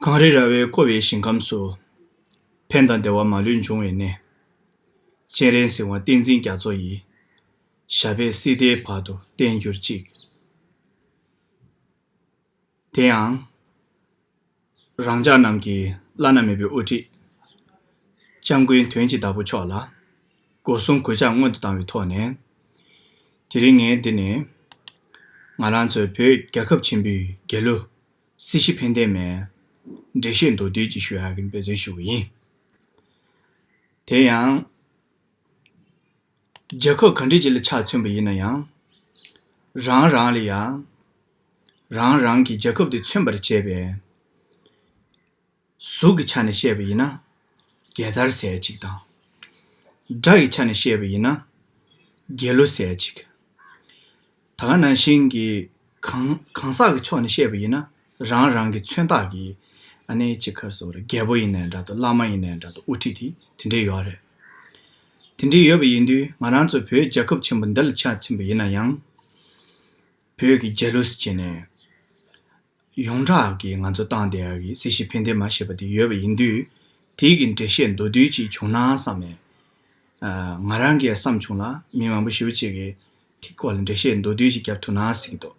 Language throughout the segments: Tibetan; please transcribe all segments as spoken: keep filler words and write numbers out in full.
གངས་རི་ར་བས་བསྐོར་བའི་ཞིང་ཁམས་སུ། ཕན་དང་བདེ་བ་མ་ལུས་འབྱུང་བའི་གནས། སྤྱན་རས་གཟིགས་དབང་བསྟན་འཛིན་རྒྱ་མཚོ་ཡི། ཞབས་པད་སྲིད་མཐའི་བར་དུ་བརྟན་གྱུར་ཅིག་དེ་ཡང་། རང་ཅག་རྣམས་ཀྱི་བླ་ན་མེད་པའི་དབུ་ཁྲིད། སྐྱབས་མགོན་དོན་གྱི་བདག་པོ་མཆོག་ལ། སྒོ་གསུམ་གུས་ཕྱག་སྔོན་དུ་བཏང་བའི་ཐོག་ནས། དེ་རིང་ངས་འདི་ནས། ང་རང་ཚོའི་བོད་རྒྱལ་ཁབ་ཆེན་པོའི་རྒྱལ་གླུ། སྲིད་ཞི་ཕན་བདེ་མའི་འགྲེལ་བཤད་མདོར་བསྡུས་ཅིག་ཞུ་ཡག་གི་འབད་བརྩོན་ཞུ་གི་ཡིན། དེ་ཡང་། རྒྱལ་ཁབ་ག་འདྲ་ཅིག་ལ་ཆ་མཚོན་པ་ཡིན་ན་ཡང་། རང་རང་ལ་ཡང་། རང་རང་གི་རྒྱལ་ཁབ་དེ་མཚོན་པར་བྱེད་པའི། གཟུགས་ཀྱི་ཆ་ནས་བཤད་པ་ཡིན་ན། རྒྱལ་དར་ཟེར་ཅིག་དང་། སྒྲ་ཡི་ཆ་ནས་བཤད་པ་ཡིན་ན། རྒྱལ་གླུ་ཟེར་ཅིག་ད་ག་ནང་བཞིན་གྱི་གང་གང་ཟག་གི་ཕྱོགས་ནས་བཤད་པ་ཡིན་ན། རང་རང་གི་མཚོན་རྟགས་ཀྱི། ཨ་ནི་ཅིག་ག་རེ་ཟེར་དགོས་རེད། རྒྱལ་པོ་ཡིན་ནའི་འདྲ་འདུག་བླ་མ་ཡིན་ནའི་འདྲ་འདུག་དབུ་ཁྲིད་དེ་དེ་འདྲས་ཡོད་རེད། དེ་འདྲས་ཡོད་པ་ཡིན་དུས་ང་རང་ཚོ་བོད་རྒྱལ་ཁབ་ཆེན་པོ་འདི་ལ་ཆ་མཚོན་པ་ཡིན་ན་ཡང་། བོད་ཀྱི་རྒྱལ་གླུ་ཟེར་བྱས་ནས། ཡོངས་གྲགས་ཀྱིས་ང་ཚོ་བཏང་བསྡད་ཡག་གི་སྲིད་ཞི་ཕན་བདེ་མ་ཞེས་པ་དེ་ཡོད་པ་ཡིན་དུས། དེའི་གི་འགྲེལ་བཤད་མདོར་བསྡུས་ཅིག་བྱུང་ན་བསམ་ནས། ཨ། ང་རང་གིས་བསམ་བྱུང་ལ། མི་མང་པོ་ཞེ་པོ་ཅིག་གིས་དེའི་སྐོར་ལ་འགྲེལ་བཤད་མདོར་བསྡུས་ཅིག་བརྒྱབ་ཐུབ་ན་ཟེར་གྱི་འདུག་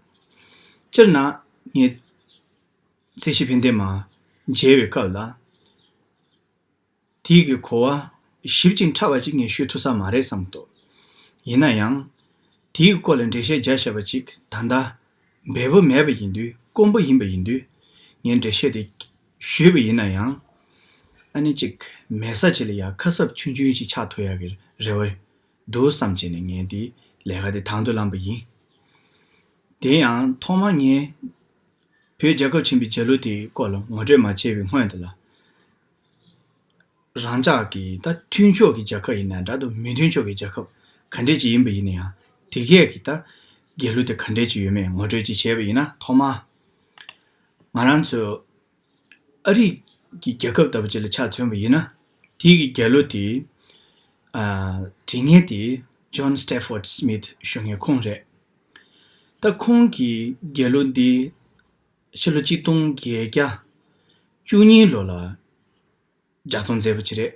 སྤྱིར་ན་ངས་སྲིད་ཞི་ཕན་བདེ་མ་མཇལ་བའི་སྐབས་ལ། དེའི་གི་གོ་བ་ཞིབ་ཅིང་ཕྲ་བ་ཅིག་ངས་ཤོད་ཐུབ་ས་མ་རེད་བསམ་འདུག་ཡིན་ན་ཡང་། དེའི་སྐོར་ལ་འགྲེལ་བཤད་རྒྱག་བྱས་པ་ཅིག་ད་ལྟ་འབེལ་པོ་མེད་པ་ཡིན་དུས། དཀོན་པོ་ཡིན་པ་ཡིན་དུས། ངས་འགྲེལ་བཤད་དེ་ཞུས་པ་ཡིན་ན་ཡང་། ཨ་ནི་ཅིག་མེད་ས་ཅིག་ལ་ཡང་ཁ་གསབ་ཆུང་ཆུང་ཅིག་ཆགས་ཐུབ་ཡག་གི་རེ་བ་འདུག་བསམ་བྱས་ནས་ངས་དེ་ལས་ཀ་དེ་དང་དུ་བླངས་པ་ཡིན། དེ་ཡང་ཐོག་མ་ངས་བོད་རྒྱལ་ཁབ་ཆེན་པོའི་རྒྱལ་གླུ་དེའི་སྐོར་ལ་ངོ་སྤྲོད་མ་བྱས་པའི་སྔོན་དུ་ལ། རང་ཅག་གི་ད་མཐུན་ཕྱོགས་ཀྱི་རྒྱལ་ཁབ་ཡིན་ན་འདྲ་འདུག་མི་མཐུན་ཕྱོགས་ཀྱི་རྒྱལ་ཁབ་ག་འདྲས་ཅིག་ཡིན་པ་ཡིན་ན་ཡང་། དེ་གས་ཀྱི་ད་རྒྱལ་གླུ་དེ་ག་འདྲས་ཅིག་ཡོད་མེད་ངོ་སྤྲོད་ཅིག་བྱས་པ་ཡིན་ན། ཐོག་མ་ང་རང་ཚོ་ཨ་རི་གི་རྒྱལ་ཁབ་ལྟ་བུ་ཅིག་ལ་ཆ་མཚོན་པ་ཡིན་ན། དེའི་གི་རྒྱལ་གླུ་དེ། ཨ། བྲིས་མཁན་དེ་John Stafford Smith ཞུ་མཁན་ཁོང་རེད། ད་ཁོང་གི་རྒྱལ་གླུ་འདི་ཕྱི་ལོ་གཅིག་སྟོང་བརྒྱད་བརྒྱ་བཅུ་གཉིས་ལོ་ལ་ལྗགས་རྩོམ་མཛད་པ་ཅིག་རེད།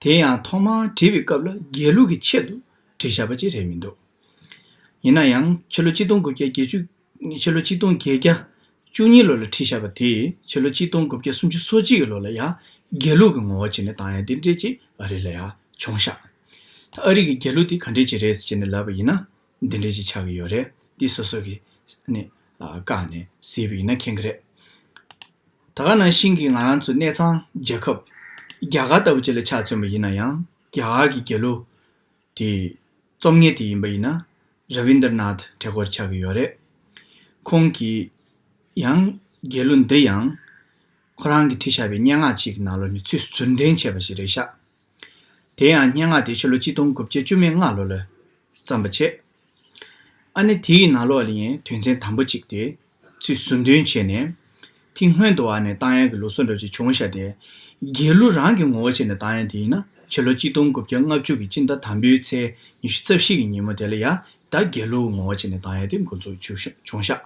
དེ་ཡང་ཐོག་མར་བྲིས་པའི་སྐབས་ལ་རྒྱལ་གླུ་གི་ཆེད་དུ་བྲིས་བཞག་པ་ཅིག་རེད་མི་འདུག་ཡིན་ན་ཡང་ཕྱི་ལོ་གཅིག་སྟོང་དགུ་བརྒྱ་བརྒྱད་ཅུ། ཕྱི་ལོ་གཅིག་སྟོང་བརྒྱད་བརྒྱ་བཅུ་གཉིས་ལོ་ལ་བྲིས་བཞག་པ་དེ་ཕྱི་ལོ་གཅིག་སྟོང་དགུ་བརྒྱ་སུམ་ཅུ་སོ་གཅིག་གི་ལོ་ལ་ཡང་རྒྱལ་གླུ་གི་ངོ་བོ་བྱས་ནས་བཏང་ཡ་དེ་འདྲས་ཅིག་ཨ་རི་ལ་ཡང་བྱུང་ཤག་ད་ཨ་རི་གི་རྒྱལ་གླུ་དེ་ག་འདྲས་ཅིག་རེད་ཟེར་བྱས་ནས་ལབ་པ་ཡིན་ན། འདི་འདྲས་ཅིག་ཆགས་ཀྱི་ཡོད་རེད། འདི་སོ་སོ་གི་ནས་བཀག་ནས་གཟིགས་པ་ཡིན་ན་མཁྱེན་གྱི་རེད། ད་ག་ནང་བཞིན་གྱི་ང་རང་ཚོ་གནས་ཚང་རྒྱལ་ཁབ་རྒྱ་གར་ལྟ་བུ་ཅིག་ལ་ཆ་མཚོན་པ་ཡིན་ན་ཡང་། རྒྱ་གར་གྱི་རྒྱལ་གླུ་དེ་རྩོམ་མཁན་དེ་ཡིན་པ་ཡིན་ན་ར་བིན་དར་ནཱཐ་ཐེ་གོར་ཆགས་ཀྱི་ཡོད་རེད། ཁོང་གིས་ཡང་རྒྱལ་གླུ་འདི་ཡང་ཁོ་རང་གིས་བྲིས་བཞག་པའི་སྙན་ངག་ཅིག་གི་ནང་ལོགས་ནས་ཚུར་ཟུར་འདོན་བྱས་པ་ཞིག་རེད་ཤག་དེ་ཡང་སྙན་ངག་དེ་ཕྱི་ལོ་གཅིག་སྟོང་དགུ་བརྒྱ་བཅུ་མེད་ལྔ་ལོ་ལ་བརྩམས་པ་བྱས། ཨ་ནི་དེའི་ནང་ལོགས་ལ་ཡང་དོན་ཚན་དང་པོ་གཅིག་དེ་ཚུར་ཟུར་འདོན་བྱས་ནས། དེ་སྔོན་དུ་བ་ནས་བཏང་ཡག་གི་ལུགས་སྲོལ་འདྲ་ཅིག་བྱུང་ཤག་དེ། རྒྱལ་གླུ་རང་གི་ངོ་བོ་བྱས་ནས་བཏང་ཡག་དེ་ཡིན་ན་ཕྱི་ལོ་གཅིག་སྟོང་དགུ་བརྒྱ་ལྔ་བཅུ་གི་སྤྱི་ཟླ་དང་པོའི་ཚེས་ཉི་ཤུ་རྩ་བཞི་གི་ཉིན་མོ་དེ་ལ་ཡང་ད་རྒྱལ་གླུ་ངོ་བོ་བྱས་ནས་བཏང་ཡག་དེ་འགོ་འཛུགས་བྱུང་ཤག་བྱུང་ཤག་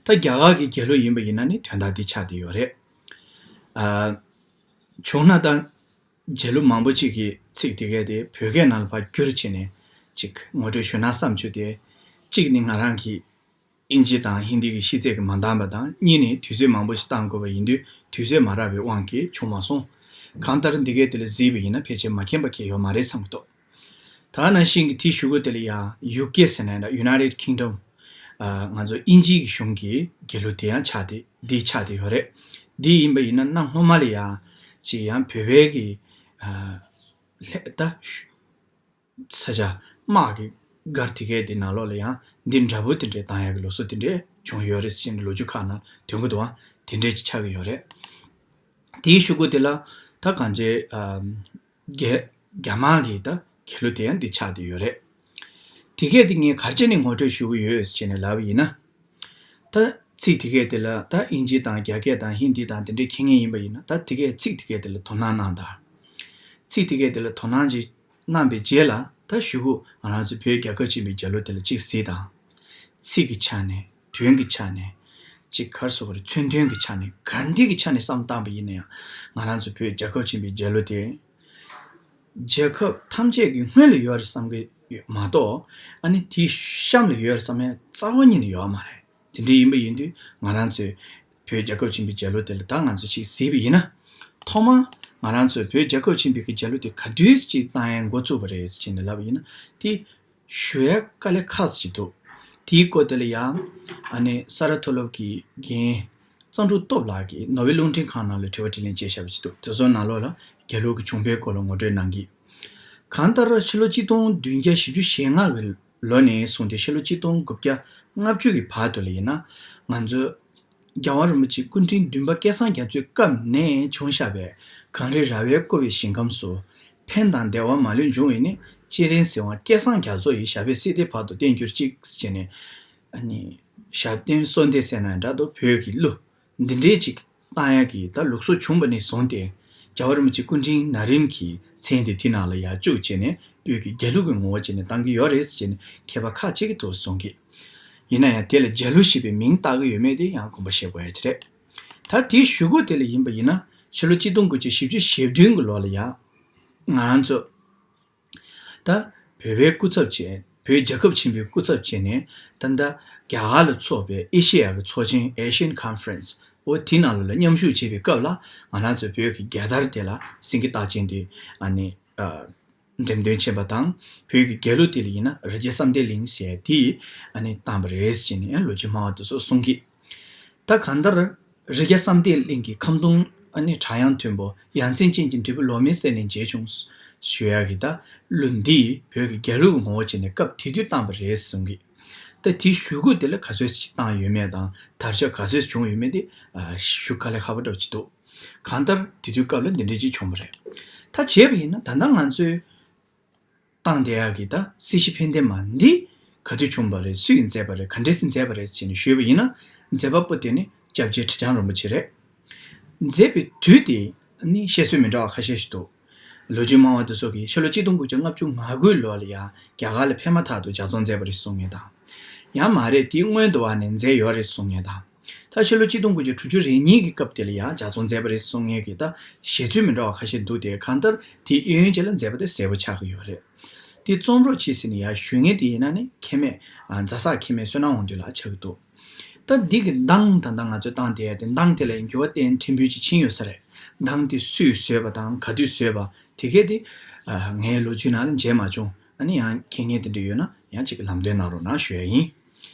ད་རྒྱ་གར་གྱི་རྒྱལ་གླུ་ཡིན་པ་ཡིན་ན་ནི་དོན་དག་འདི་ཆགས་བསྡད་ཡོད་རེད། ཨ། བྱུང་ན་ད། རྒྱལ་གླུ་མང་པོ་ཅིག་གི་ཚིག་དེ་གས་དེ་བོད་སྐད་ནང་ལ་ཕར་བསྒྱུར་བྱས་ནས་ཅིག་ངོ་སྤྲོད་ཞུས་ན་བསམ་བྱུང་སྟེ། གཅིག་ནི་ང་རང་གིས་ཨིན་ཇི་དང་ཧིན་དི་གི་ཤེས་ཚད་ཀྱིས་མ་འདང་པ་དང་། གཉིས་ནི་དུས་ཚོད་མང་པོ་ཞིག་བཏང་དགོས་པ་ཡིན་དུས་དུས་ཚོད་མ་རག་པའི་དབང་གིས་བྱུང་མ་སོང་། གང་ལྟར་འདི་གས་དེ་ལ་གཟིགས་པ་ཡིན་ན་ཕལ་ཆེར་མ་མཁྱེན་པ་གང་ཡང་ཡོད་མ་རེད་བསམ་གྱི་འདུག་ད་ག་ནང་བཞིན་གྱི་དེའི་གཞུག་གུ་དེ་ལ་ཡང་ཡུ་ཀེ་ཟེར་ན་འདྲ། United Kingdom། ཨ། ང་ཚོ་དབྱིན་ཇིའི་གཞུང་གི་རྒྱལ་གླུ་དེ་ཡང་ཆགས་ཏེ་འདི་ཆགས་ཏེ་ཡོད་རེད། འདི་ཡིན་པ་ཡིན་ན་གནའ་སྔོན་མ་ལ་ཡང་ཅིག་ཡང་བོད་པའི་གི། ཨ། ལྷ་ད་ཤུ་ས་ཆ་དམག་གི་སྒར་དེ་གའི་དེ་ནང་ལོགས་ལ་ཡང་འདི་འདྲ་པོ་དེ་འདྲའི་བཏང་ཡག་གི་ལུགས་སྲོལ་དེ་འདྲའི་བྱུང་ཡོད་རེད་ཟེར་ནས་ལོ་རྒྱུས་ཁག་ནང་ཐོན་གྱི་འདུག་ཨ། དེ་འདྲའི་ཅིག་ཆགས་ཀྱི་ཡོད་རེད། དེའི་གཞུག་གུ་དེ་ལ་ད་གང་ཅི། ཨ། རྒྱ་རྒྱ་དམར་གྱི་ད་རྒྱལ་གླུ་དེ་ཡང་འདི་ཆགས་བསྡད་ཡོད་རེད། དེ་གས་དེ་ངས་ག་རེ་བྱས་ནས་ངོ་སྤྲོད་ཞུ་གི་ཡོད་ཟེར་ནས་ལབ་པ་ཡིན་ན། ད་ཚིག་དེ་གས་དེ་ལ་ད་དབྱིན་ཇི་དང་རྒྱ་སྐད་དང་ཧིན་དི་དང་དེ་འདྲའི་མཁྱེན་མཁན་ཡིན་པ་ཡིན་ན། ད་དེ་གས་ཚིག་དེ་གས་དེ་ལ་དོ་སྣང་གནང་དང་། ཚིག་དེ་གས་དེ་ལ་དོ་སྣང་ཅིག་གནང་པའི་རྗེས་ལ། ད་གཞུག་གུ་ང་རང་ཚོ་བོད་རྒྱལ་ཁབ་ཆེན་པོའི་རྒྱལ་གླུ་དེ་ལ་ཅིག་གཟིགས་དང་། ཚིག་གི་ཆ་ནས། དོན་གྱི་ཆ་ནས། ཅིག་ག་རེ་ཟེར་དགོས་རེད། མཚོན་དོན་གྱི་ཆ་ནས་ག་འདྲ་གི་ཆ་ནས་བསམ་བཏང་པ་ཡིན་ན་ཡང་། ང་རང་ཚོ་བོད་རྒྱལ་ཁབ་ཆེན་པོའི་རྒྱལ་གླུ་དེ་རྒྱལ་ཁབ་ཐམས་ཅད་ཀྱི་སྔོན་ལ་ཡོད་རེད་བསམ་གྱི་ཡོད་མ་གཏོགས། ཨ་ནི་དེའི་གཤམ་ལ་ཡོད་རེད་བསམ་ཡ་རྩ་བ་ཉིད་ནས་ཡོད་མ་རེད། དེ་འདྲ་ཡིན་པ་ཡིན་དུས། ང་རང་ཚོས་བོད་རྒྱལ་ཁབ་ཆེན་པོའི་རྒྱལ་གླུ་དེ་ལ་ད་ང་ཚོས་ཅིག་གཟིགས་པ་ཡིན་ན། ཐོག་མར་ང་རང་ཚོས་བོད་རྒྱལ་ཁབ་ཆེན་པོའི་གི་རྒྱལ་གླུ་དེ་ག་དུས་ཅིག་བཏང་ཡ་འགོ་བཙུགས་པ་རེད་ཟེར་ནས་ལབ་པ་ཡིན་ན། དེ་ཞུ་ཡ་དཀའ་ལས་ཁག་ཅིག་འདུག་དེའི་སྐོར་དེ་ལ་ཡང་། ཨ་ནི་ས་རཱ་མཐོ་སློབ་ཀྱི་རྒན་གཙང་ཕྲུག་སྟོབས་ལགས་ཀྱིས་ནོར་ཝེ་རླུང་འཕྲིན་ཁང་ནང་ལ་དྲི་བ་དྲིས་ལན་བྱས་བཞག་པ་ཅིག་འདུག་དེ་ཚོའི་ནང་ལོགས་ལ་རྒྱལ་གླུ་གི་བྱུང་འཕེལ་སྐོར་ལ་ངོ་སྤྲོད་གནང་གི། གང་ལྟར་ཕྱི་ལོ་གཅིག་སྟོང་བདུན་བརྒྱ་བཞི་བཅུ་ཞེ་ལྔ་གི་ལོ་ནས་བཟུང་སྟེ་ཕྱི་ལོ་གཅིག་སྟོང་དགུ་བརྒྱ་ལྔ་བཅུ་གི་བར་དུ་ལ་ཡིན་ན། ང་ཚོའི་རྒྱལ་བ་རིན་པོ་ཆེ་སྐུ་ཕྲེང་བདུན་པ་སྐལ་བཟང་རྒྱ་མཚོའི་སྐབས་ནས་བྱུང་བཞག་པའི་གངས་རི་ར་བས་བསྐོར་བའི་ཞིང་ཁམས་སུ། ཕན་དང་བདེ་བ་མ་ལུས་འབྱུང་བའི་གནས། སྤྱན་རས་གཟིགས་དབང་སྐལ་བཟང་རྒྱ་མཚོ་ཡི། ཞབས་པད་སྲིད་མཐའི་བར་དུ་བརྟན་གྱུར་ཅིག་ཟེར་ནས། ཨ་ནི་ཞབས་བརྟན་གསོལ་འདེབས་ཟེར་ན་འདྲ་འདུག་བོད་ཀྱི་གླུ་འདི་འདྲའི་ཅིག་བཏང་ཡག་གི་ད་ལུགས་སྲོལ་བྱུང་བ་ནས་བཟུང་སྟེ། རྒྱལ་བ་རིན་པོ་ཆེ་སྐུ་ཕྲེང་ན་རིམ་གྱི་མཚན་དེ་དེ་ནང་ལ་ཡར་བཅུག་བྱས་ནས། བོད་ཀྱི་རྒྱལ་གླུ་གི་ངོ་བོ་བྱས་ནས་བཏང་གི་ཡོད་རེད་ཟེར་ནས་མཁས་པ་ཁག་ཅིག་གིས་འདུག་གསུང་གི། ཡིན་ན་ཡང་དེ་ལ་རྒྱལ་གླུ་ཞེས་པའི་མིང་བཏགས་ཀྱི་ཡོད་མེད་དེ་ཡང་དགོངས་པ་བཞེས་དགོས་ཡ་ཅིག་རེད། ད་དེའི་གཞུག་གུ་དེ་ལ་ཡིན་པ་ཡིན་ན། ཕྱི་ལོ་གཅིག་སྟོང་དགུ་བརྒྱ་བཞི་བཅུ་ཞེ་བདུན་གྱི་ལོ་ལ་ཡ། ང་ཚོ་ད་བོད་པའི་སྐུ་ཚབ་བྱས། བོད་རྒྱལ་ཁབ་ཆེན་པོའི་སྐུ་ཚབ་བྱས་ནས། ད་ལྟ་རྒྱ་གར་ལ་ཚོགས་པའི་ཨེ་ཤེ་ཡ་གི་ཚོགས་ཆེན། Asian Conference འོ་དེ་ནང་ལ་མཉམ་ཞུགས་བྱེད་པའི་སྐབས་ལ། ང་རང་ཚོའི་བོད་ཀྱི་རྒྱལ་དར་དེ་ལ་སེང་གེ་རྟགས་ཅན་དེ་ཨ་ནི་ཨ་འགྲེམས་སྟོན་བྱས་པ་དང་། བོད་ཀྱི་རྒྱལ་གླུ་དེ་ལ་ཡིན་ན་རི་རྒྱལ་བསམ་གཏན་གླིང་ཟེར་དེ་ཨ་ནི་བཏང་པ་རེད་ཟེར་ནས་ལོ་རྒྱུས་སྨྲ་བ་དེ་ཚོས་གསུང་གི། ད་གང་ལྟར་རི་རྒྱལ་བསམ་གཏན་གླིང་གི་ཁམས་སྡོང་ཨ་ནི་བྲག་གཡང་མཐོན་པོ་ཡ་མཚན་ཅན་གྱི་འབྲས་བུ་ལོ་མའི་ས་ནས་འབྱེད་བྱུང་ཞུ་ཡག་གི་ད་གླུ་འདི་བོད་ཀྱི་རྒྱལ་གླུ་གི་ངོ་བོ་བྱས་ནས་སྐབས་དེ་དུས་བཏང་པ་རེད་གསུང་གི། ད་དེའི་གཞུག་གུ་དེ་ལ་ག་ཚོད་ཅིག་བཏང་ཡོད་མེད་དང་། དར་ཁྱབ་ག་ཚོད་བྱུང་ཡོད་མེད་དེ་ཨ་ཞུ་དཀའ་ལས་ཁག་པོ་འདྲ་པོ་ཅིག་འདུག་གང་ལྟར་དེ་དུས་སྐབས་ལ་འདི་འདྲ་ཅིག་བྱུང་བ་རེད། ད་བྱས་པ་ཡིན་ན་ད་ལྟ་ང་ཚོའི་བཏང་བསྡད་ཡག་གི་ད་སྲིད་ཞི་ཕན་བདེ་མ་འདི་ག་དུས་བྱུང་བ་རེད། སུ་ཡིས་མཛད་པ་རེད། ག་འདྲས་སེ་མཛད་པ་རེད་ཟེར་ནས་ཞུས་པ་ཡིན་ན། མཛད་པ་པོ་དེ་ནི་སྐྱབས་རྗེ་ཁྲི་བྱང་རིན་པོ་ཆེ་རེད། མཛད་པའི་དུས་དེ་ནི་བཤད་སྲོལ་མི་འདྲ་བ་ཁ་ཤས་ཤིག་འདུག་ལོ་རྒྱུས་སྨྲ་བ་དེ་ཚོ་གིས་ཕྱི་ལོ་གཅིག་སྟོང་དགུ་བརྒྱ་ལྔ་བཅུ་ང་དགུའི་ལོ་ལ་ཡང་རྒྱ་གར་ལ་ཕེབས་མ་ཐག་ཏུ་ལྗགས་རྩོམ་མཛད་པ་རེད་གསུང་མཁན་དང་། ཡང་མ་རེད། དེའི་སྔོན་དུ་བ་ནས་མཛད་ཡོད་རེད་གསུང་མཁན་དང་། ད་ཕྱི་ལོ་གཅིག་སྟོང་དགུ་བརྒྱ་དྲུག་ཅུ་རེ་གཉིས་ཀྱི་སྐབས་དེ་ལ་ཡང་ལྗགས་རྩོམ་མཛད་པ་རེད་གསུང་མཁན་གྱི་ད་བཞེད་ཚུལ་མི་འདྲ་བ་ཁ་ཤས་འདུག་སྟེ། གང་ལྟར་དེའི་གཡས་གཡོན་བཅས་ལ་མཛད་པ་དེ་གསལ་པོ་ཆགས་ཀྱི་ཡོད་རེད། དེ་རྩོམ་རོགས་བྱེད་ཟེར་ནས་ཡར་ཞུ་མཁན་དེ་ཡིན་ན་ནི་མཁས་མེད་ཨ་རྫ་ས་མཁས་མེད་བསོད་ནམས་དབང་འདུས་ལགས་ཆགས་ཀྱི་འདུག་ད་འདི་གི་གདངས་ད་ལྟ་ང་ཚོས་བཏང་བསྡད་ཡ་དེ། གདངས་དེ་ལ་འགྱུར་བ་གཏན་ཕྲན་བུ་ཅིག་ཕྱིན་ཡོད་ས་རེད། གདངས་དེ་སུས་བཟོས་པ་དང་ག་དུས་བཟོས་པ་དེ་གས་དེ་ཨ་ངའི་ལོ་རྒྱུས་ནང་ལ་མཇལ་མ་བྱུང་། ཨ་ནི་ཡང་མཁྱེན་མཁན་དེ་འདྲ་ཡོད་ན་ཡང་ཅིག་ལམ་སྟོན་གནང་རོགས་གནང་ཞུ་ཡ་ཡིན།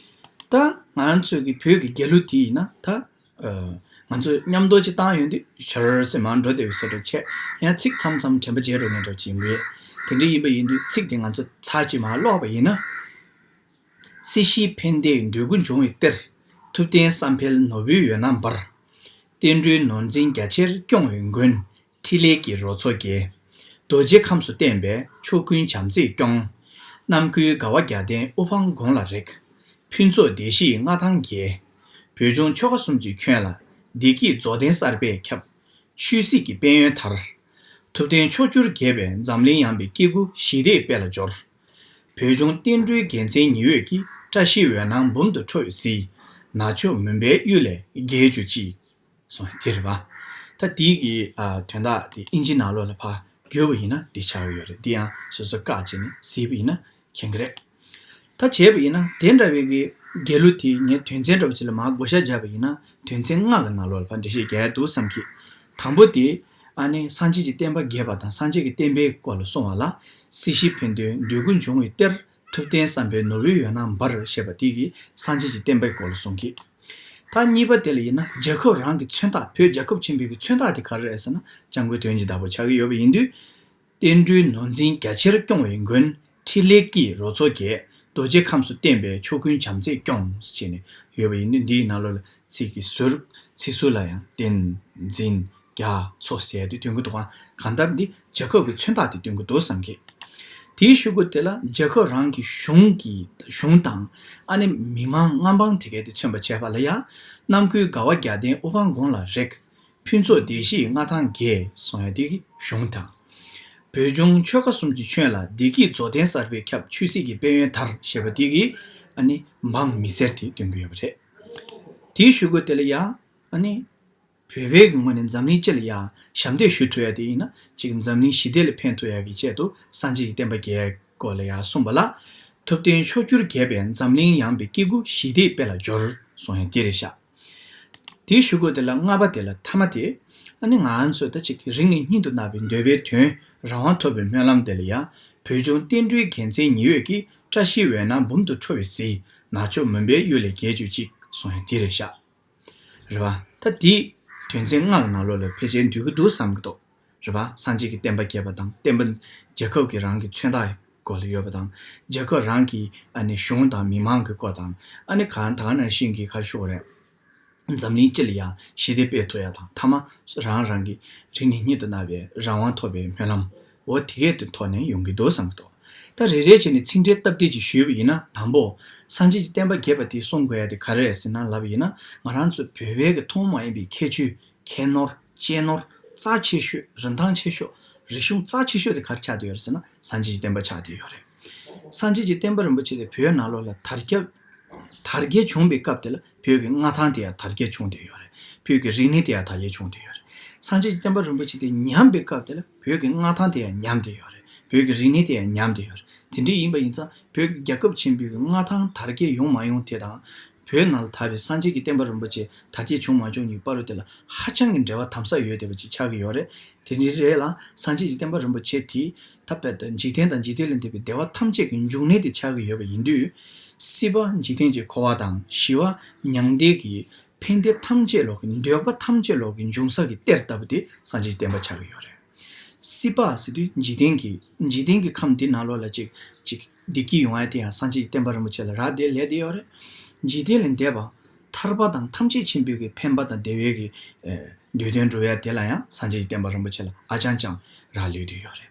ད་ང་རང་ཚོའི་གི་བོད་ཀྱི་རྒྱལ་གླུ་དེ་ཡིན་ན་ད། ཨ་ང་ཚོས་མཉམ་དུ་ཅིག་བཏང་ཡོང་དུས་ཆར་ཟེར་མར་འགྲོ་བསྡད་པའི་བཟོ་འདྲ་བྱས། ཡང་ཚིག་མཚམས་མཚམས་དྲན་པ་བརྗེད་འགྲོ་མཁན་འདྲ་ཅིག་ཡིན་པས། དེ་འདྲ་ཡིན་པ་ཡིན་དུས་ཚིག་དེ་ང་ཚོ་ཚར་གཅིག་མར་ཀློག་པ་ཡིན་ན། སྲིད་ཞིའི་ཕན་བདེའི་འདོད་དགུ་འབྱུང་བའི་གཏེར། ཐུབ་བསྟན་བསམ་འཕེལ་ནོར་བུའི་འོད་སྣང་འབར། བསྟན་འགྲོའི་ནོར་འཛིན་རྒྱ་ཆེར་སྐྱོང་བའི་མགོན། འཕྲིན་ལས་ཀྱི་རོ་མཚོ་རྒྱས། རྡོ་རྗེ་ཁམས་སུ་བསྟན་པས་ཕྱོགས་ཀུན་བྱམས་བརྩེས་སྐྱོང་། རྣམ་ཀུན་དགའ་བ་བརྒྱ་ལྡན་དབུ་འཕང་དགུང་ལ་རེག། ཕུན་ཚོགས་སྡེ་བཞིའི་མངའ་ཐང་རྒྱས། བོད་ལྗོངས་ཆོལ་ཁ་གསུམ་གྱི་ཁྱོན་ལ། བདེ་སྐྱིད་རྫོགས་ལྡན་གསར་པས་ཁྱབ། ཆོས་སྲིད་ཀྱི་དཔལ་ཡོན་དར། ཐུབ་བསྟན་ཕྱོགས་བཅུར་རྒྱས་པས་འཛམ་གླིང་ཡངས་པའི་སྐྱེ་དགུ་ཞི་བདེའི་དཔལ་ལ་འབྱོར། བོད་ལྗོངས་བསྟན་འགྲོའི་རྒྱལ་མཚན་ཉི་འོད་ཀྱིས། བཀྲ་ཤིས་འོད་སྣང་འབུམ་དུ་འཕྲོ་བའི་གཟི། ནག་ཕྱོགས་མུན་པའི་གཡུལ་ལས་རྒྱལ་གྱུར་ཅིག་གསུངས་པ་དེ་རེད་པ། ད་དེའི་གི་ཨ་དོན་དག་དེ་ཨིན་ཇི་ནང་ལོགས་ལ་ཕར་བསྒྱུར་བ་ཡིན་ན་འདི་ཆགས་ཀྱི་ཡོད་རེད། འདི་ཡང་སོ་སོ་བཀག་བྱས་ནས་གཟིགས་པ་ཡིན་ན་མཁྱེན་གྱི་རེད། ད་བྱས་པ་ཡིན་ན་དེ་འདྲ་བའི་གི་རྒྱལ་གླུ་དེ་ངས་དོན་ཚན་འདྲ་པོ་ཅིག་ལ་མར་བགོ་བཤའ་བརྒྱབ་པ་ཡིན་ན་དོན་ཚན་ལྔ་གི་ནང་ལོགས་ལ་ཕར་འགྲེལ་བཤད་རྒྱག་ཡ་འདུག་བསམ་གི། དང་པོ་དེ་ཨ་ནི་སངས་རྒྱས་ཀྱི་བསྟན་པ་རྒྱས་པ་དང་སངས་རྒྱས་ཀྱི་བསྟན་པའི་སྐོར་ལ་གསུངས་པ་ལ། སྲིད་ཞིའི་ཕན་བདེའི་འདོད་དགུ་འབྱུང་བའི་གཏེར། ཐུབ་བསྟན་བསམ་འཕེལ་ནོར་བུའི་འོད་སྣང་འབར་ཞེས་པ་དེ་གིས་སངས་རྒྱས་ཀྱི་བསྟན་པའི་སྐོར་ལ་གསུངས་ཀྱི། ད་གཉིས་པ་དེ་ལ་ཡིན་ན་རྒྱལ་ཁབ་རང་གི་མཚོན་རྟགས། བོད་རྒྱལ་ཁབ་ཆེན་པོའི་གི་མཚོན་རྟགས་དེ་ག་རེ་རེད་ཟེར་ན་སྐྱབས་མགོན་དོན་གྱི་བདག་པོ་ཆགས་ཀྱི་ཡོད་པ་ཡིན་དུས། བསྟན་འགྲོའི་ནོར་འཛིན་རྒྱ་ཆེར་སྐྱོང་བའི་མགོན། འཕྲིན་ལས་ཀྱི་རོ་མཚོ་རྒྱས། རྡོ་རྗེ་ཁམས་སུ་བསྟན་པས་ཕྱོགས་ཀུན་བྱམས་བརྩེས་སྐྱོང་ཞེས་ནས་ཡོད་པ་ཡིན་དུས། འདིའི་ནང་ལོགས་ལ་ཚིག་གི་ཟུར་ཚིག་ཟུར་ལ་ཡང་བསྟན་འཛིན་རྒྱ་མཚོ་ཟེར་དེ་སྟོན་གྱི་འདུག་ག་གང་ལྟར་འདི་རྒྱལ་ཁབ་ཀྱི་མཚོན་རྟགས་དེ་སྟོན་གྱི་འདུག་བསམ་གི། དེའི་གཞུག་གུ་དེ་ལ་རྒྱལ་ཁབ་རང་གི་གཞུང་གི་གཞུང་དང་། ཨ་ནི་མི་མང་མངའ་འབངས་དེ་གས་དེ་མཚོན་པ་བྱས་པ་ལ་ཡང་། རྣམ་ཀུན་དགའ་བ་བརྒྱ་ལྡན་དབུ་འཕང་དགུང་ལ་རེག། ཕུན་ཚོགས་སྡེ་བཞིའི་མངའ་ཐང་རྒྱས་གསུང་ཡ་དེ་གི་གཞུང་དང་། བོད་ལྗོངས་ཆོལ་ཁ་གསུམ་གྱི་ཁྱོན་ལ། བདེ་སྐྱིད་རྫོགས་ལྡན་གསར་པས་ཁྱབ། ཆོས་སྲིད་ཀྱི་དཔལ་ཡོན་དར་ཞེས་པ་དེ་གི་ཨ་ནི་འབངས་མི་སེར་དེ་སྟོན་གྱི་ཡོད་པ་རེད། དེའི་གཞུག་གུ་དེ་ལ་ཡང་ཨ་ནི་བོད་པའི་གི་ངོས་ནས་འཛམ་གླིང་སྤྱི་ལ་ཡང་ཞབས་འདེགས་ཞུ་ཐུབ་ཡ་དེ་ཡིན་ན་ཅིག་འཛམ་གླིང་ཞི་བདེ་ལ་ཕན་ཐོགས་ཡ་གི་ཆེད་དུ་སངས་རྒྱས་ཀྱི་བསྟན་པ་རྒྱས་ཡ་སྐོར་ལ་ཡང་གསུངས་པ་ལ། ཐུབ་བསྟན་ཕྱོགས་བཅུར་རྒྱས་པས་འཛམ་གླིང་ཡངས་པའི་སྐྱེ་དགུ་ཞི་བདེའི་དཔལ་ལ་སྦྱོར་གསུངས་ཡ་དེ་རེད་ཤག་དེའི་གཞུག་གུ་དེ་ལ་ལྔ་པ་དེ་ལ་ཐ་མ་དེ། ཨ་ནི་ང་ཚོས་ད་ཅིག་རིང་ནས་སྙིང་དུ་བརྣག་པའི་འདོད་པའི་དོན་རང་དབང་ཐོབ་པའི་སྨོན་ལམ་དེ་ལ་ཡང་བོད་ལྗོངས་བསྟན་འགྲོའི་རྒྱལ་མཚན་ཉི་འོད་ཀྱིས། བཀྲ་ཤིས་འོད་སྣང་འབུམ་དུ་འཕྲོ་བའི་གཟིས། ནག་ཕྱོགས་མུན་པའི་གཡུལ་ལས་རྒྱལ་གྱུར་ཅིག་གསུངས་ཡ་དེ་རེད་ཤག་རེད་པ། ད་དེའི་དོན་ཚན་ལྔ་ལ་ནང་ལོགས་ལ་ཕལ་ཆེར་འདུས་ཀྱི་འདུག་བསམ་གྱི་འདུག་རེད་པ། སངས་རྒྱས་ཀྱི་བསྟན་པ་རྒྱས་པ་དང་བསྟན་པ་རྒྱལ་ཁབ་ཀྱི་རང་གི་མཚོན་རྟགས་སྐོར་ལ་ཡོད་པ་དང་། རྒྱལ་ཁབ་རང་གི་ཨ་ནི་གཞུང་དང་མི་མང་གི་སྐོར་དང་། ཨ་ནི་གང་ད་ག་ནང་བཞིན་གྱི་ག་རེ་ཞུ་དགོས་རེད། འཛམ་གླིང་སྤྱི་ལ་ཡང་ཞི་བདེ་སྤེལ་ཐུབ་ཡ་དང་། ཐ་མ་རང་རང་གི་རིང་ནས་སྙིང་དུ་བརྣག་པའི་རང་དབང་ཐོབ་པའི་སྨོན་ལམ། འོ་དེ་གས་དེ་ཐོག་ནས་ཡོང་གི་འདུག་བསམ་གྱི་འདུག་ད་རེ་རེ་བྱས་ནས་ཚིག་འགྲེལ་སྟབས་བདེ་ཅིག་ཞུས་པ་ཡིན་ན། དང་པོ། སངས་རྒྱས་ཀྱི་བསྟན་པ་རྒྱས་པ་དེ་གསུང་དགོས་ཡ་དེ་ག་རེ་རེད་ཟེར་ན་ལབ་པ་ཡིན་ན། ང་རང་ཚོ་བོད་པའི་གི་ཐུན་མོང་མ་ཡིན་པའི་ཁྱད་ཆོས། ཁྱད་ནོར། གཅེས་ནོར། རྩ་ཆེ་ཤོས། རིན་ཐང་ཆེ་ཤོས། རིག་གཞུང་རྩ་ཆེ་ཤོས་དེ་ག་རེ་ཆགས་བསྡད་ཡོད་རེད་ཟེར་ན། སངས་རྒྱས་ཀྱི་བསྟན་པ་ཆགས་བསྡད་ཡོད་རེད། སངས་རྒྱས་ཀྱི་བསྟན་པ་རིན་པོ་ཆེ་དེ་བོད་ནང་ལོགས་ལ་དར་ཁྱབ། དར་རྒྱས་བྱུང་བའི་སྐབས་དེ་ལ་བོད་ཀྱི་མངའ་ཐང་དེ་ཡང་དར་རྒྱས་བྱུང་བསྡད་ཡོད་རེད། བོད་ཀྱི་རིག་གནས་དེ་ཡང་དར་རྒྱས་བྱུང་བསྡད་ཡོད་རེད། སངས་རྒྱས་ཀྱི་བསྟན་པ་རིན་པོ་ཆེ་དེ་ཉམས་པའི་སྐབས་དེ་ལ་བོད་ཀྱི་མངའ་ཐང་དེ་ཡང་ཉམས་བསྡད་ཡོད་རེད། བོད་ཀྱི་རིག་གནས་དེ་ཡང་ཉམས་བསྡད་ཡོད་རེད། དེ་འདྲ་ཡིན་པ་ཡིན་ཙང་བོད་ཀྱི་རྒྱལ་ཁབ་ཆེན་པོའི་མངའ་ཐང་དར་རྒྱས་ཡོང་མ་ཡོང་དེ་དང་། བོད་ནང་ལ་དར་བའི་སངས་རྒྱས་ཀྱི་བསྟན་པ་རིན་པོ་ཆེ་དར་རྒྱས་བྱུང་མ་བྱུང་གཉིས་བར་དུ་དེ་ལ་ཧ་ཅང་གི་འབྲེལ་བ་དམ་ཟབ་ཡོད་བསྡད་པ་ཅིག་ཆགས་ཀྱི་ཡོད་རེད། དེ་འདྲའི་རེད་ལ། སངས་རྒྱས་ཀྱི་བསྟན་པ་རིན་པོ་ཆེ་དེ་ད་དཔེ་ད་འཇིག་རྟེན་དང་འཇིག་རྟེན་ལས་འདས་པའི་བདེ་བ་ཐམས་ཅད་ཀྱི་འབྱུང་གནས་དེ་ཆགས་ཀྱི་ཡོད་པ་ཡིན་དུས། སྲིད་པ་འཇིག་རྟེན་གྱི་འཁོར་བ་དང་། ཞི་བ་མྱང་འདས་ཀྱི་ཕན་བདེ་ཐམས་ཅད་ལོག་གི། འདོད་པ་ཐམས་ཅད་ལོག་གི་འབྱུང་ས་གི་གཏེར་ལྟ་བུ་དེ་སངས་རྒྱས་ཀྱི་བསྟན་པ་ཆགས་ཀྱི་ཡོད་རེད། སྲིད་པ་ཟེར་དུས་འཇིག་རྟེན་གྱི་འཇིག་རྟེན་གྱི་ཁམས་འདི་ནང་ལོགས་ལ་ཅིག་ཅིག་བདེ་སྐྱིད་ཡོང་ཡ་དེ་ཡང་སངས་རྒྱས་ཀྱི་བསྟན་པ་རིན་པོ་ཆེ་ལ་རག་བསྡད་ལས་བསྡད་ཡོད་རེད། འཇིག་རྟེན་ལས་འདས་པ། ཐར་པ་དང་ཐམས་ཅད་མཁྱེན་པའི་གི་ཕན་པ་དང་བདེ་བའི་གི་ཨེ་འདོད་དོན་འགྲུབ་ཡ་དེ་ལ་ཡང་སངས་རྒྱས་ཀྱི་བསྟན་པ་རིན་པོ་ཆེ་ལ་ཧ་ཅང་ཅང་རག་ལུས་བསྡད་ཡོད་རེད།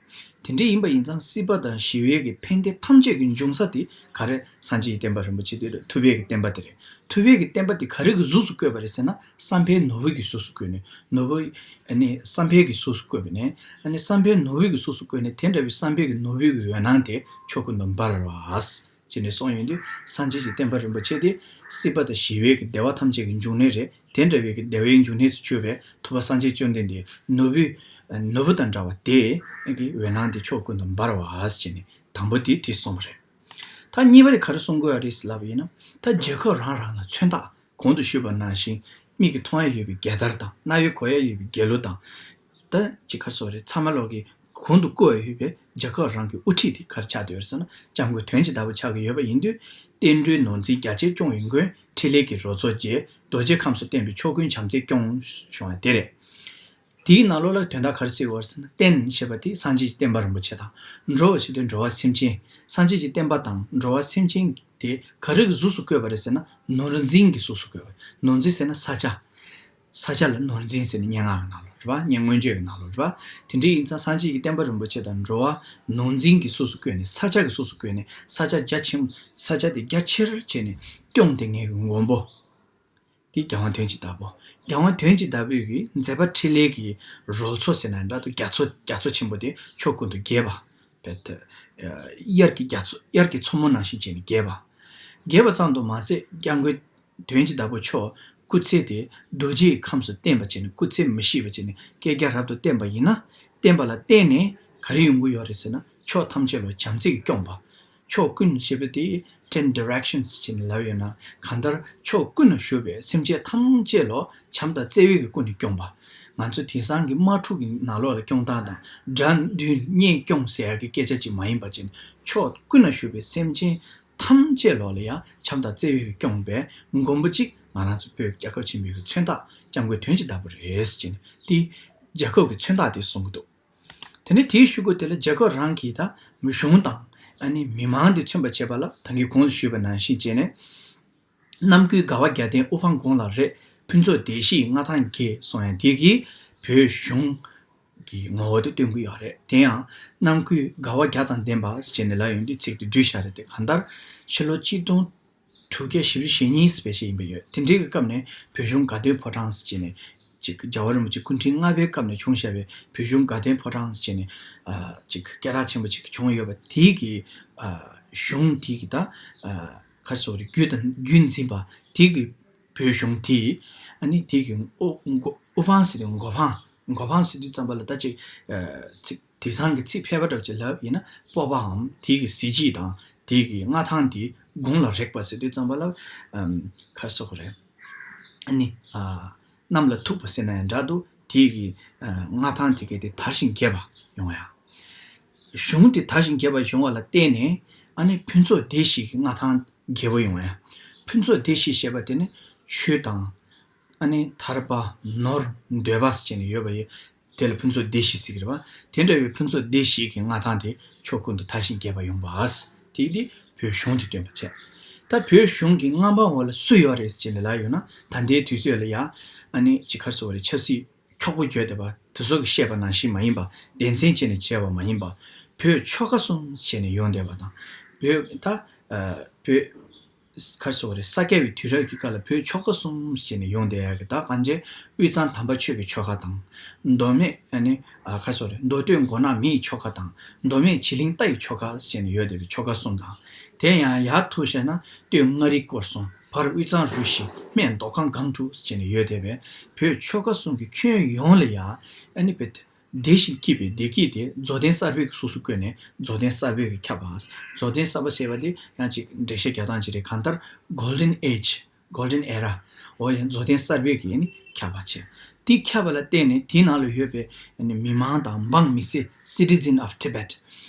དེ་འདྲ་ཡིན་པ་ཡིན་ཙང་སྲིད་པ་དང་ཞི་བའི་གི་ཕན་བདེ་ཐམས་ཅད་ཀྱི་འབྱུང་ས་དེ་ག་རེ། སངས་རྒྱས་ཀྱི་བསྟན་པ་རིན་པོ་ཆེ་དེ་རེད། ཐུབ་པའི་གི་བསྟན་པ་དེ་རེད། ཐུབ་པའི་གི་བསྟན་པ་དེ་ག་རེ་གི་གཟུགས་སུ་བཀོད་པ་རེད་ཟེར་ན། བསམ་འཕེལ་ནོར་བུ་གི་གཟུགས་སུ་བཀོད་ནས། ནོར་བུ། ཨ་ནི་བསམ་འཕེལ་གྱི་གཟུགས་སུ་བཀོད་པ་ནས། ཨ་ནི་བསམ་འཕེལ་ནོར་བུ་གི་གཟུགས་སུ་བཀོད་ནས། དེ་འདྲ་བའི་བསམ་འཕེལ་གྱི་ནོར་བུ་གི་འོད་སྣང་དེ་ཕྱོགས་ཀུན་ཏུ་འབར་བ། ཅེས་ནས་གསུངས་ཡོང་དུས། སངས་རྒྱས་ཀྱི་བསྟན་པ་རིན་པོ་ཆེ་དེ་སྲིད་པ་དང་ཞི་བའི་གི་བདེ་བ་ཐམས་ཅད་ཀྱི་འབྱུང་གནས་རེད། དེ་འདྲ་བའི་གི་བདེ་བའི་འབྱུང་གནས་སུ་གྱུར་པའི་ཐུབ་པ་སངས་རྒྱས་བཅོམ་ལྡན་འདས་ནོར་བུ། ནོར་བུ་དང་འདྲ་བ་དེ་གི་འོད་སྣང་དེ་ཕྱོགས་ཀུན་ཏུ་འབར་བ། ཅེས་ནས་དང་པོ་དེ་དེ་གསུངས་པ་རེད། ད་གཉིས་པ་དེ་ག་རེ་གསུང་དགོས་ཡ་རེད་ཟེར་ལབ་པ་ཡིན་ན། ད་རྒྱལ་ཁབ་རང་རང་ལ་མཚོན་རྟགས། གོང་དུ་ཞུས་པ་ནང་བཞིན་མིག་གིས་མཐོང་ཡ་ཡོད་པའི་རྒྱལ་དར་དང་། རྣ་བས་གོ་ཡ་ཡོད་པའི་རྒྱལ་གླུ་དང་། ད་ཅི་ག་རེ་ཟེར་དགོས་རེད། ཚང་མ་ལོག་གི་གོང་དུ་བཀོད་ཡ་ཡོད་པའི་རྒྱལ་ཁབ་རང་གི་དབུ་ཁྲིད་དེ་ག་རེ་ཆགས་བསྡད་ཡོད་རེད་ཟེར་ན། སྐྱབས་མགོན་དོན་གྱི་བདག་པོ་ཆགས་ཀྱི་ཡོད་པ་ཡིན་དུས། བསྟན་འགྲོའི་ནོར་འཛིན་རྒྱ་ཆེར་སྐྱོང་བའི་མགོན། འཕྲིན་ལས་ཀྱི་རོལ་མཚོ་རྒྱས། རྡོ་རྗེ་ཁམས་སུ་བསྟན་པའི་ཕྱོགས་ཀུན་བྱམས་བརྩེས་སྐྱོང་། གསུངས་ཡ་དེ་རེད། དེའི་ནང་ལོགས་ལ་དོན་དག་ག་རེ་ཟེར་བ་ཟེར་ན། བསྟན་ཞེས་པ་དེ་སངས་རྒྱས་ཀྱི་བསྟན་པ་རིན་པོ་ཆེ་དང་། འགྲོ་ཞེས་པ་དེ་འགྲོ་བ་སེམས་ཅན། སངས་རྒྱས་ཀྱི་བསྟན་པ་དང་འགྲོ་བ་སེམས་ཅན་དེ་ག་རེ་གི་གཟུགས་སུ་བཀོད་པ་རེད་ཟེར་ན། ནོར་འཛིན་གྱི་གཟུགས་སུ་བཀོད་པ། ནོར་འཛིན་ཟེར་ན་ས་ཆ། ས་ཆ་ལ་ནོར་འཛིན་ཟེར་ནས་སྙན་ངག་གི་ནང་ལོགས་རེད་པ། སྙན་མངོན་བརྗོད་ཀྱི་ནང་ལོགས་རེད་པ། དེ་འདྲ་ཡིན་ཙང་སངས་རྒྱས་ཀྱི་བསྟན་པ་རིན་པོ་ཆེ་དང་འགྲོ་བ་ནོར་འཛིན་གྱི་གཟུགས་སུ་བཀོད་ནས། ས་ཆ་གི་གཟུགས་སུ་བཀོད་ནས། ས་ཆ་རྒྱ་ཆེན། ས་ཆ་དེ་རྒྱ་ཆེར་བྱས་ནས་སྐྱོང་བསྡད་མཁན་གྱི་མགོན་པོ། དེ་རྒྱལ་དབང་དོན་གྱི་བདག་པོ། རྒྱལ་དབང་དོན་གྱི་བདག་པོའི་གི་མཛད་པ་འཕྲིན་ལས་ཀྱི་རོལ་མཚོ་ཟེར་ན་འདྲ་འདུག་རྒྱ་མཚོ། རྒྱ་མཚོ་ཆེན་པོ་དེ་ཕྱོགས་ཀུན་ཏུ་རྒྱས་པ། དཔེ་དེ་དབྱར་གྱི་རྒྱ་མཚོ། དབྱར་གྱི་མཚོ་མོ་ནང་བཞིན་བྱས་ནས་རྒྱས་པ། རྒྱས་པ་ཙམ་དུ་མ་ཟད། སྐྱབས་མགོན་དོན་གྱི་བདག་པོ་མཆོག་སྐུ་ཚེ་དེ་རྡོ་རྗེའི་ཁམས་སུ་བརྟན་པ་བྱས་ནས། སྐུ་ཚེ་མི་ཤིགས་པ་བྱས་ནས་བསྐལ་བརྒྱ་རབ་ཏུ་བརྟན་པ་ཡིན་ན། བརྟན་པ་ལ་བརྟེན་ནས་ག་རེ་ཡོང་གི་ཡོད་རེད་ཟེར་ན། ཕྱོགས་ཐམས་ཅད་ལ་བྱམས་བརྩེས་ཀྱིས་སྐྱོང་པ། ཕྱོགས་ཀུན་ཞེས་པ་དེ་ten directions ཅེས་ནས་ལབ་ཡོད་ན། གང་ལྟར་ཕྱོགས་ཀུན་ན་བཞུགས་པའི་སེམས་ཅན་ཐམས་ཅད་ལ་བྱམས་དང་བརྩེ་བའི་གི་ཀུན་ནས་སྐྱོང་པ། ང་ཚོ་དེང་སང་གི་དམག་འཁྲུག་གི་ནང་ལོགས་ལ་སྐྱོང་སྟངས་དང་། དགྲ་འདུལ་གཉེན་སྐྱོང་ཟེར་ཡ་གི་སྐད་ཆ་ཅིག་མ་ཡིན་པ་ཅིག་ནས། ཕྱོགས་ཀུན་ན་བཞུགས་པའི་སེམས་ཅན་ཐམས་ཅད་ལ་ཡང་བྱམས་དང་བརྩེ་བའི་གི་སྐྱོང་པའི་མགོན་པོ་གཅིག་ང་རང་ཚོ་བོད་རྒྱལ་ཁབ་ཆེན་པོའི་གི་མཚོན་རྟགས་སྐྱབས་མགོན་དོན་གྱི་བདག་པོ་རེད་ཟེར་ནས། དེ་རྒྱལ་ཁབ་ཀྱི་མཚོན་རྟགས་དེ་གསུང་གི་འདུག་དེ་ནས་དེའི་གཞུག་གུ་དེ་ལ་རྒྱལ་ཁབ་རང་གི་ད་གཞུང་དང་། ཨ་ནི་མི་མང་དེ་མཚོན་པར་བྱེད་པ་ལ་ད་གིན་གོང་དུ་ཞུས་པ་ནང་བཞིན་བྱས་ནས། རྣམ་ཀུན་དགའ་བ་བརྒྱ་ལྡན་དབུ་འཕང་དགུང་ལ་རེག་ཕུན་ཚོགས་བདེ་གཤེགས་མངའ་ཐང་རྒྱས་གསུངས་ཡ་དེ་གིས་བོད་གཞུང་གི་ངོ་བོ་དེ་སྟོན་གྱི་ཡོད་རེད། དེ་ཡང་རྣམ་ཀུན་དགའ་བ་བརྒྱ་དང་ལྡན་པ་ཟེར་ནས་ལབ་ཡོང་དུས་ཚིག་དེ་བསྡུས་བཞག་རེད་དེ། གང་ལྟར་ཕྱི་ལོ་གཅིག་སྟོང་དྲུག་བརྒྱ་བཞི་བཅུ་ཞེ་གཉིས་སུ་ཕལ་ཆེར་ཡིན་པ་ཡོད། དེ་འདྲའི་གི་སྐབས་ནས་བོད་གཞུང་དགའ་ལྡན་ཕོ་བྲང་ཟེར་ནས་ཅིག་རྒྱལ་བ་རིན་པོ་ཆེ་སྐུ་ཕྲེང་ལྔ་པའི་སྐབས་ནས་བྱུང་བཞག་པའི་བོད་གཞུང་དགའ་ལྡན་ཕོ་བྲང་ཟེར་ནས་ཨ་ཅིག་སྐད་གྲགས་ཆེན་པོ་ཅིག་བྱུང་ཡོད་པ་དེའི་གི་ཨ་གཞུང་དེའི་གི་ད་ཨ་ག་རེ་ཟེར་དགོས་རེད། བརྒྱུད་དང་བརྒྱུད་འཛིན་པ་དེའི་གི་ བོད་གཞུང་དེ་ཨ་ནི་དེ་གི་དབུ་དབུ་དབུ་འཕང་ཟེར་དུས་མགོ་འཕང་མགོ་འཕང་ཟེར་དུས་ཙམ་པ་ལ་ད་ཅིག་ཨ་ཚིག་དེང་སང་གི་ཚིག་ཕལ་པ་འདྲ་བོ་ཅིག་ལབ་ཡིན་ན་སྤོབས་པའམ་དེ་གི་གཟི་བརྗིད་དང་དེ་གི་མངའ་ཐང་དེ་དགུང་ལ་རེག་པ་ཟེར་དུས་ཙམ་པ་ལ་ཨམ་ག་རེ་ཟེར་དགོས་རེད། ཨ་ནི་ཨ་གནམ་ལ་ཐུག་པ་ཟེར་ན་ཡང་འདྲ་འདུག་དེ་གི་ཨ་མངའ་ཐང་དེ་གའི་དེ་དར་ཞིང་རྒྱས་པ་ཡོང་ཡ། གཞུང་དེ་དར་ཞིང་རྒྱས་པ་ཡོང་བ་ལ་བརྟེན་ནས་ཨ་ནི་ཕུན་ཚོགས་སྡེ་བཞི་གི་མངའ་ཐང་རྒྱས་པོ་ཡོང་ཡ། ཕུན་ཚོགས་སྡེ་བཞི་ཞེས་པ་དེ་ནི་ཆོས་དང་ཨ་ནི་ཐར་པ་ནོར་འདོད་པ་ཟེར་ནས་ཡོད་པ་ཡི་དེ་ལ་ཕུན་ཚོགས་སྡེ་བཞི་ཟེར་གྱི་རེད་བ། དེ་འདྲ་བའི་ཕུན་ཚོགས་སྡེ་བཞི་གི་མངའ་ཐང་དེ་ཕྱོགས་ཀུན་ཏུ་དར་ཞིང་རྒྱས་པ་ཡོང་བ། དེ་དེ་བོད་གཞུང་དེ་སྟོན་པ་བྱས། ད་བོད་གཞུང་གི་མངའ་འབངས་འོག་ལ་སུ་ཡོད་རེད་ཟེར་ནས་ལབ་ཡོད་ན་ད་ལྟའི་དུས་ཚོད་ལ་ཡ་ཨ་ནི་ཅི་ག་རེ་ཟེར་དགོས་རེད། ཆབ་སྲིད་འཁྱོག་པོ་ཡོད་བསྡད་པ་དེ་ཚོ་གིས་བཤད་པ་ནང་བཞིན་མ་ཡིན་པ། སྡེ་ཚན་བྱས་ནས་བྱས་པ་མ་ཡིན་པ། བོད་ཆོལ་ཁ་གསུམ་བྱས་ནས་ཡོང་བསྡད་པ་དང་། བོད་ད་ཨ་བོད་ག་རེ་ཟེར་དགོས་རེད། ས་སྐྱ་པའི་དུས་རབས་ཀྱི་སྐབས་ལ་བོད་ཆོལ་ཁ་གསུམ་བྱས་ནས་ཡོང་བསྡད་ཡག་གི་ད་གང་ཅི་དབུས་གཙང་དམ་པ་ཆོས་ཀྱི་ཆོལ་ཁ་དང་། མདོ་སྨད་ཨ་ནི་ཨ་ག་རེ་ཟེར་དགོས་རེད། མདོ་སྟོད་མགོ་ནག་མི་ཡི་ཆོལ་ཁ་དང་། མདོ་སྨད་བྱི་གླིང་རྟ་ཡི་ཆོལ་ཁ་བྱས་ནས་ཡོད་བསྡད་པའི་ཆོལ་ཁ་གསུམ་དང་། དེ་ཡང་ཡར་ཐུག་བཤད་ན་སྟོད་མངའ་རིས་སྐོར་གསུམ། བར་དབུས་གཙང་རུ་བཞི། སྨད་མདོ་ཁམས་སྒང་དྲུག་བྱས་ནས་ཡོད་བསྡད་པའི་བོད་ཆོལ་ཁ་གསུམ་གྱི་ཁྱོན་ཡོངས་ལ་ཡ་ཨ་ནི་བོད་བདེ་ཞིང་སྐྱིད་པའི་བདེ་སྐྱིད་དེ་རྫོགས་ལྡན་གསར་པས་སོ་སོ་བཀོད་ནས་རྫོགས་ལྡན་གསར་པས་ཀྱིས་ཁྱབ་པ། རྫོགས་ལྡན་གསར་པ་ཞེས་པ་དེ་ཡང་ཅིག་འགྲེལ་བཤད་རྒྱག་སྟངས་ཅིག་རེད། གང་ལྟར་Golden Age, Golden Era འོ་ཡ་རྫོགས་ལྡན་གསར་པས་ཀྱིས་ནི་ཁྱབ་པ་བྱས། དེ་ཁྱབ་པ་ལ་བརྟེན་ནས་དེའི་ནང་ལ་ཡོད་པའི་ནི་མི་མང་དང་འབངས་མི་སེར། Citizen of Tibet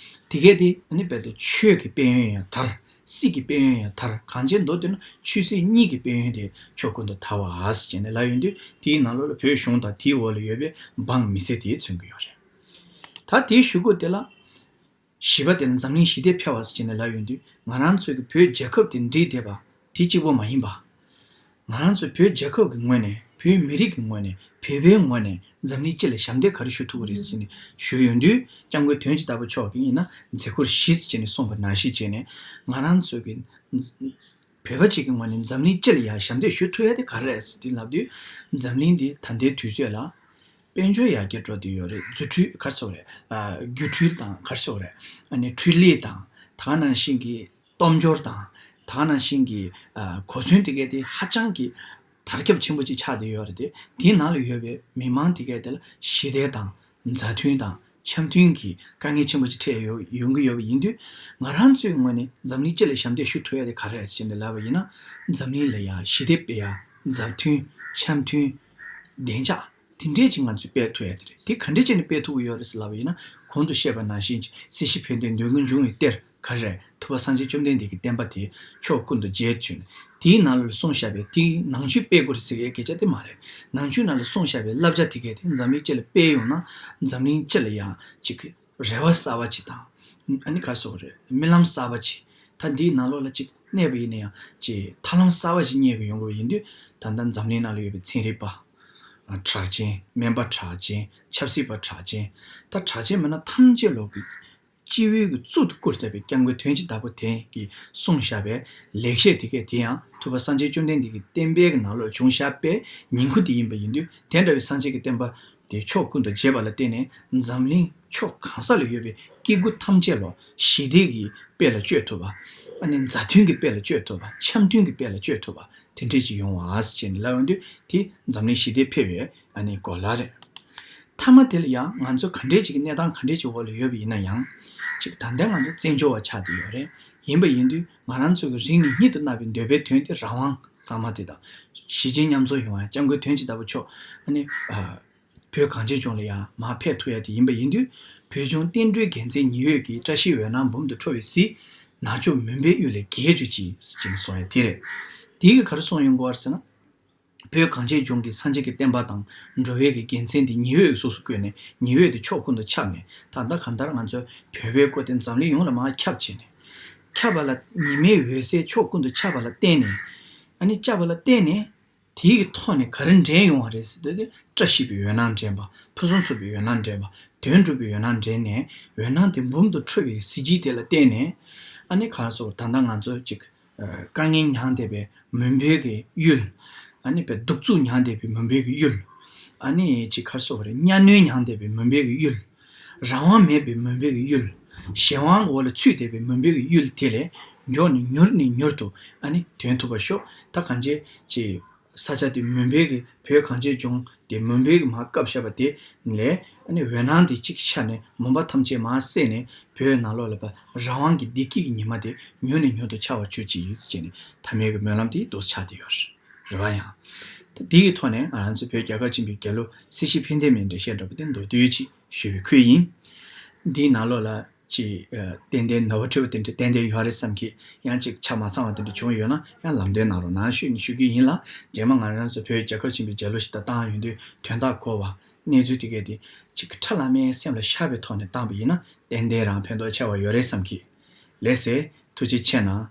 དེ་གས་དེ་ནི་རྦད་དེ་ཆོས་ཀྱི་དཔལ་ཡོན་ཡང་དར། སྲིད་ཀྱི་དཔལ་ཡོན་ཡང་དར། གང་ཅི་མདོར་བསྡུས་ན་ཆོས་སྲིད་གཉིས་ཀྱི་དཔལ་ཡོན་དེ་ཕྱོགས་ཀུན་ཏུ་དར་བ་ཟེར་ནས་ལབ་ཡོང་དུས་དེའི་ནང་ལོགས་ལ་བོད་གཞུང་དང་དེའི་འོག་ལ་ཡོད་པའི་འབངས་མི་སེར་དེ་མཚོན་གྱི་ཡོད་རེད། ད་དེའི་གཞུག་གུ་དེ་ལ་བཞི་པ་དེ་ལ་འཛམ་གླིང་ཞི་བདེ་འཕེལ་བ་ཟེར་ནས་ལབ་ཡོང་དུས་ང་རང་ཚོའི་གི་བོད་རྒྱལ་ཁབ་དེ་འགྲིག་བསྡད་པ་དེ་གཅིག་པོ་མ་ཡིན་པ། ང་རང་ཚོའི་བོད་རྒྱལ་ཁབ་ཀྱི་ངོས་ནས་བོད་མི་རིགས་ཀྱི་ངོས་ནས་བོད་པའི་ངོས་ནས་འཛམ་གླིང་སྤྱི་ལ་ཞབས་འདེགས་ག་རེ་ཞུ་ཐུབ་ཀྱི་རེད་ཟེར་ནས་ཞུ་ཡོང་དུས་སྐྱབས་མགོན་དོན་གྱི་བདག་པོ་མཆོག་གིས་ཡིན་ན་མཛད་ཁུར་བཞི་ཟེར་ནས་གསུངས་པ་ནང་བཞིན་བྱས་ནས་ང་རང་ཚོའི་གི་བོད་པ་གཅིག་གི་ངོས་ནས་འཛམ་གླིང་སྤྱི་ལ་ཡང་ཞབས་འདེགས་ཞུ་ཐུབ་ཡ་དེ་ག་རེ་རེད་ཟེར་དུས་ལབ་དུས་འཛམ་གླིང་འདི་ད་ལྟའི་དུས་ཚོད་ལ་དཔལ་འབྱོར་ཡར་རྒྱས་འགྲོ་བསྡད་ཡོད་རེད། རྫུ་འཕྲུལ་ག་རེ་ཟེར་དགོས་རེད། ཨ་སྒྱུ་འཕྲུལ་དང་ག་རེ་ཟེར་དགོས་རེད། ཨ་ནི་འཕྲུལ་ལས་དང་ད་ག་ནང་བཞིན་གྱི་སྟོབས་འབྱོར་དང་ད་ག་ནང་བཞིན་གྱི་ཨ་གོ་མཚོན་དེ་གས་དེ་ཧ་ཅང་གི་དར་ཁྱབ་ཆེན་པོ་ཅིག་ཆགས་བསྡད་ཡོད་རེད་དེ། དེའི་ནང་ལ་ཡོད་པའི་མི་མང་དེ་གས་དེ་ལ་ཞི་བདེ་དང་མཛའ་མཐུན་དང་འཆམ་མཐུན་གྱི་དཀའ་ངལ་ཆེན་པོ་ཅིག་འཕྲད་ཡོང་ཡོང་གི་ཡོད་པ་ཡིན་དུས་ང་རང་ཚོའི་ངོས་ནས་འཛམ་གླིང་སྤྱི་ལ་ཞབས་འདེགས་ཞུ་ཐུབ་ཡ་དེ་ག་རེ་རེད་ཟེར་ནས་ལབ་པ་ཡིན་ན། འཛམ་གླིང་ལ་ཡ་ཞི་བདེ་སྤེལ་ཡ། མཛའ་མཐུན། འཆམ་མཐུན། བདེ་འཇགས་དེ་འདྲས་ཅིག་ང་ཚོས་སྤེལ་ཐུབ་ཡ་དེ་རེད། དེ་ག་འདྲས་བྱས་ནས་སྤེལ་ཐུབ་ཀྱི་ཡོད་རེད་ཟེར་ལབ་པ་ཡིན་ན། གོང་དུ་བཤད་པ་ནང་བཞིན་གྱི་སྲིད་ཞི་བོད་དོན་འདོད་དགུ་འབྱུང་བའི་གཏེར་ག་རེ་རེད། ཐུབ་པ་སངས་རྒྱས་བཅོམ་ལྡན་འདས་ཀྱི་བསྟན་པ་དེ་ཕྱོགས་ཀུན་ཏུ་རྒྱས་བྱུང་ནས་དེའི་ནང་ལ་གསུངས་བཞག་པའི་དེའི་ནང་ཆོས་སྤེལ་དགོས་རེད་ཟེར་ཡའི་སྐད་ཆ་དེ་མ་རེད། ནང་ཆོས་ནང་ལ་གསུངས་བཞག་པའི་བསླབ་བྱ་དེ་གས་དེ་འཛམ་གླིང་སྤྱི་ལ་སྤེལ་ཡོང་ན་འཛམ་གླིང་སྤྱི་ལ་ཡང་ཅིག་རེ་བ་གསར་བ་ཅིག་དང་། ཨ་ནི་ག་རེ་ཟེར་དགོས་རེད། རྨི་ལམ་གསར་བ་ཅིག་ད་འདིའི་ནང་ལོགས་ལ་ཅིག་གནས་པ་ཡིན་ན་ཡང་ཅིག་ཐབས་ལམ་གསར་བ་ཞིག་རྙེད་དགོས་ཡོང་དགོས་པ་ཡིན་དུས་ད་ལྟ་འཛམ་གླིང་ནང་ལ་ཡོད་པའི་ཚན་རིག་པ་གྲགས་ཅན། སྨན་པ་གྲགས་ཅན། ཆབ་སྲིད་པ་གྲགས་ཅན། ད་གྲགས་ཅན་མིན་ན་ཐམས་ཅད་ལོག་གི་སྤྱི་བོའི་གི་གཙུག་ཏུ་བཀུར་བསྟི་བའི་སྐྱབས་མགོན་དོན་གྱི་བདག་པོ་དེ་གིས་གསུངས་བཞག་པའི་ལེགས་བཤད་དེ་གས་དེ་ཡང་ཐུབ་པ་སངས་རྒྱས་བཅོམ་ལྡན་འདས་ཀྱི་བསྟན་པའི་གི་ནང་ལོགས་བྱུང་བཞག་པའི་ཉིང་ཁུ་དེ་ཡིན་པ་ཡིན་དུས་དེ་འདྲ་བའི་སངས་རྒྱས་ཀྱི་བསྟན་པ་དེ་ཕྱོགས་ཀུན་ཏུ་རྒྱས་པ་ལ་བརྟེན་ནས་འཛམ་གླིང་ཕྱོགས་གང་ས་ལ་ཡོད་པའི་སྐྱེ་དགུ་ཐམས་ཅད་ལ་ཞི་བདེ་གི་དཔལ་ལ་སྤྱོད་ཐུབ་པ། ཨ་ནི་མཛའ་མཐུན་གྱི་དཔལ་ལ་སྤྱོད་ཐུབ་པ། འཆམ་མཐུན་གྱི་དཔལ་ལ་སྤྱོད་ཐུབ་པ། དེ་འདྲས་ཅིག་ཡོང་བ་ཟེར་ནས་ལབ་ཡོང་དུས་དེ་འཛམ་གླིང་ཞི་བདེ་འཕེལ་བའི་ཨ་ནི་གོ་ལ་རེད། མཐའ་མ་དེ་ལ་ཡང་ང་ཚོ་ག་འདྲས་ཅིག་གི་གནས་སྟངས་ག་འདྲས་ཅིག་འོག་ལ་ཡོད་པ་ཡིན་ན་ཡང་། ཅིག་ད་ལྟ་ང་ཚོ་བཙན་བྱོལ་བ་ཆགས་བསྡད་ཡོད་རེད། ཡིན་པ་ཡིན་དུས་ང་རང་ཚོ་གི་རིང་ནས་སྙིང་དུ་བརྣག་པའི་འདོད་པའི་དོན་དེ་རང་དབང་གཙང་མ་དེ་དང་། གཞིས་བྱེས་མཉམ་འཛོམས་ཡོང་བ། སྐྱབས་མགོན་དོན་གྱི་བདག་པོ་མཆོག་ཨ་ནི་ཨ་བོད་གངས་ཅན་ལྗོངས་ལ་ཡང་མར་ཕེབས་ཐུབ་ཡ་དེ་ཡིན་པ་ཡིན་དུས་བོད་ལྗོངས་བསྟན་འགྲོའི་རྒྱལ་མཚན་ཉི་འོད་ཀྱིས་བཀྲ་ཤིས་འོད་སྣང་འབུམ་དུ་འཕྲོ་བའི་གཟིས། ནག་ཕྱོགས་མུན་པའི་གཡུལ་ལས་རྒྱལ་གྱུར་ཅིག་ཟེར་གྱིན་གསུངས་ཡ་དེ་རེད། དེ་གིས་ག་རེ་གསུངས་ཡོང་གི་ཡོད་རེད་ཟེར་ན། བོད་གངས་ཅན་ལྗོངས་ཀྱི་སངས་རྒྱས་ཀྱི་བསྟན་པ་དང་འགྲོ་བའི་གི་རྒྱལ་མཚན་དེ་ཉི་འོད་སོ་སོ་བཀོད་ནས་ཉི་འོད་དེ་ཕྱོགས་ཀུན་ཏུ་ཁྱབ་ནས་ད་ལྟ་གང་ལྟར་ང་ཚོ་བོད་པའི་སྐོར་དེ་འཛམ་གླིང་ཡོངས་ལ་མར་ཁྱབ་བྱས་ནས། ཁྱབ་པ་ལ་ཉི་མའི་འོད་ཟེར་ཕྱོགས་ཀུན་ཏུ་ཁྱབ་པ་ལ་བརྟེན་ནས། ཨ་ནི་ཁྱབ་པ་ལ་བརྟེན་ནས་དེའི་ཐོག་ནས་ག་རེ་འདྲེན་ཡོང་བ་རེད་ཟེར་དུས་དེ་བཀྲ་ཤིས་པའི་འོད་སྣང་འདྲེན་པ། ཕུན་སུམ་ཚོགས་པའི་འོད་སྣང་འདྲེན་པ། དོན་འགྲུབ་པའི་འོད་སྣང་འདྲེན་ནས་འོད་སྣང་དེ་འབུམ་དུ་འཕྲོ་བའི་གཟི་བརྗིད་དེ་ལ་བརྟེན་ནས། ཨ་ནི་གང་སོགས་ད་ལྟ་ང་ཚོ་ཅིག་ཨ་དཀའ་ངལ་མྱངས་བསྡད་པའི་མུན་པའི་གི་གཡུལ། ཨ་ནི་བའི་གདུག་རྩུབ་མྱངས་བསྡད་པའི་མུན་པའི་གི་གཡུལ། ཨ་ནི་ཅིག་ག་རེ་ཟེར་དགོས་རེད། གཉའ་གནོན་མྱངས་བསྡད་པའི་མུན་པའི་གི་གཡུལ། རང་དབང་མེད་པའི་མུན་པའི་གི་གཡུལ། གཞན་དབང་གི་འོག་ལ་ཚུད་བསྡད་པའི་མུན་པའི་གི་གཡུལ་དེ་ལས་མགྱོགས་ནས་མྱུར་ནས་མྱུར་དུ་ཨ་ནི་ཐོན་ཐུབ་པ་ཤོག་ད་གང་ཅི་ཅིག་ས་ཆ་དེ་མུན་པའི་གི་བོད་གངས་ཅན་ལྗོངས་དེ་མུན་པའི་གི་མར་བཀབ་བཞག་པ་དེ་ལས་ཨ་ནི་འོད་སྣང་དེ་གཅིག་ཤར་ནས་མུན་པ་ཐམས་ཅད་མར་བསལ་ནས་བོད་ནང་ལོགས་ལ་རང་དབང་གི་བདེ་སྐྱིད་ཀྱི་ཉི་མ་དེ་མྱུར་ནས་མྱུར་དུ་འཆར་བར་གྱུར་ཅིག་ཟེར་བྱས་ནས་མཐའ་མའི་གི་སྨོན་ལམ་དེ་འདུག་ཆགས་བསྡད་ཡོད་རེད་བ། ཡང་དེ་ཡི་ཐོག་ནས་ང་རང་ཚོ་བོད་རྒྱལ་ཁབ་ཆེན་པོའི་རྒྱལ་གླུ་སྲིད་ཞི་ཕན་བདེ་མའི་འགྲེལ་བཤད་འདྲ་པོ་དེ་མདོར་བསྡུས་ཅིག་ཞུས་པའི་ཁུལ་ཡིན། འདིའི་ནང་ལོགས་ལ་ཅིག་ཨ། ཏན་ཏན་ནོར་བ་འཁྲུལ་བ་དེ་འདྲ་ཏན་ཏན་ཡོད་རེད་བསམ་གི། ཡང་ཅིག་ཆ་མ་ཚང་བ་དེ་འདྲ་བྱུང་ཡོད་ན་ཡང་ལམ་སྟོན་གནང་རོགས་གནང་ཞུས་ནས་ཞུ་གི་ཡིན་ལ། རྗེས་མ་ང་རང་ཚོ་བོད་རྒྱལ་ཁབ་ཆེན་པོའི་རྒྱལ་གླུ་ཞིག་ད་བཏང་ཡོང་དུས་དོན་དག་གོ་བ་གནས་ཚུལ་དེ་གས་དེ་ཅིག་ཁྲ་ལམ་མེ་སེམས་ལ་ཤར་བའི་ཐོག་ནས་བཏང་པ་ཡིན་ན་ཏན་ཏན་རང་ཕན་ཐོགས་ཆེ་བ་ཡོད་རེད་བསམ་གི། ལགས་སེ། ཐུགས་རྗེ་ཆེ་གནང་།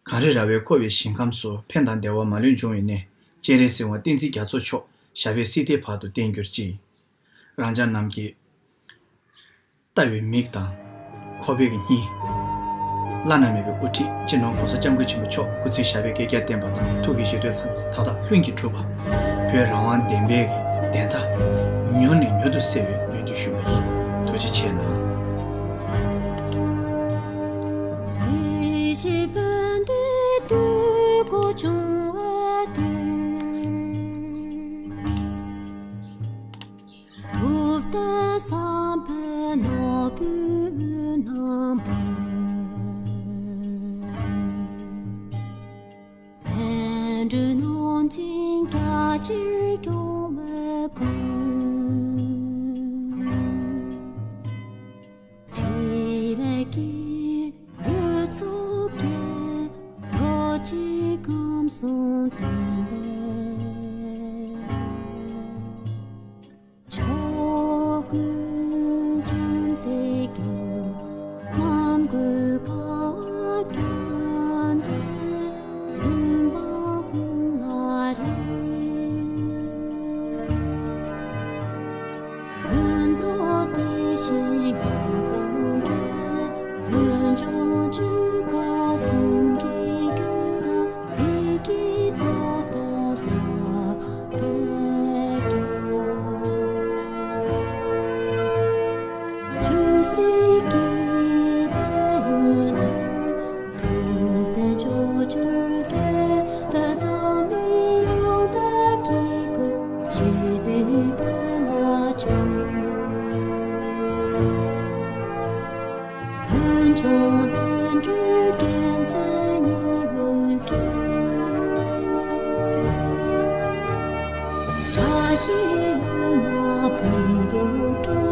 གངས་རི་ར་བས་བསྐོར་བའི་ཞིང་ཁམས་སུ། ཕན་དང་བདེ་བ་མ་ལུས་འབྱུང་བའི་གནས། སྤྱན་རས་གཟིགས་དབང་བསྟན་འཛིན་རྒྱ་མཚོ་མཆོག་ཞབས་པད་སྲིད་མཐའི་བར་དུ་བརྟན་གྱུར་ཅིག་རང་ཅག་རྣམས་ཀྱི་ལྟ་བའི་མིག་དང་། ཁོག་པའི་སྙིང་། བླ་ན་མེད་པའི་དབུ་ཁྲིད་སྤྱི་ནོར་༸གོང་ས་༸སྐྱབས་མགོན་ཆེན་པོ་མཆོག་སྐུ་ཚེ་ཞབས་པད་བསྐལ་བརྒྱར་བརྟན་པ་དང་། ཐུགས་ཀྱི་བཞེད་དོན་མཐའ་དག་ལྷུན་གྱིས་གྲུབ་པ། བོད་རང་དབང་བདེན་པའི་བདེན་མཐའ་མྱུར་ནས་མྱུར་དུ་གསལ་བའི་སྨོན་འདུན་ཞུ་བ་ཡིན། ཐུགས་རྗེ་ཆེ་གནང་། སྲིད་ཞིའི་དཔལ་འདི་དུས་འཁོར་སྐྱོང་བ་དེར། ཐུབ་བསྟན་བསམ་འཕེལ་ནོར་བུའི་རྣམ་པར། བཻ་ཌཱུརྻ་རྣམ་འཛིན་རྒྱ་ཆེར་སྐྱོང་བའི་མགོན། ཕྲིན་ལས་ཀྱི་འོད་ཚོགས་ཀྱིས། རྡོ་རྗེ་ཁམས་གསུམ་སྟོང་པའི་ཕྱོགས་ཀུན་ཕྱག་འཚལ་ཀྱང་། ནམ་མཁའི་ཁ་བ་བརྒྱ་འདས། མགོན་པོ་ཀུན་ལ་རེག་ཕུན་ཚོགས་དེ་བཞིན་གང་གང་གིས། ཀུན་འབྱུང་ཆོས་འཁོར་གསུམ་གྱི་རྒྱུད་ལ། བདེ་སྐྱིད་རྫོགས་པའི་ས་བོན་སྐྱོང་། ཆོས་སྲིད་ཀྱི་ཕན་ཡོན་ལ། ཐུབ་བསྟན་ཕྱོགས་བཅུར་རྒྱས་པའི། འཛམ་གླིང་ཡོངས་དག་སྐྱེ་དགུའི་ཞི་བདེའི་དཔལ་ལ་འབྱོར། ཕུན་ཚོགས་དོན་གྲུབ་རྒྱལ་མཚན་ཉི་འོད་ཀྱིས། བཀྲ་ཤིས་ལྷུན་ནག་བོད་དུ་སྤྲོ།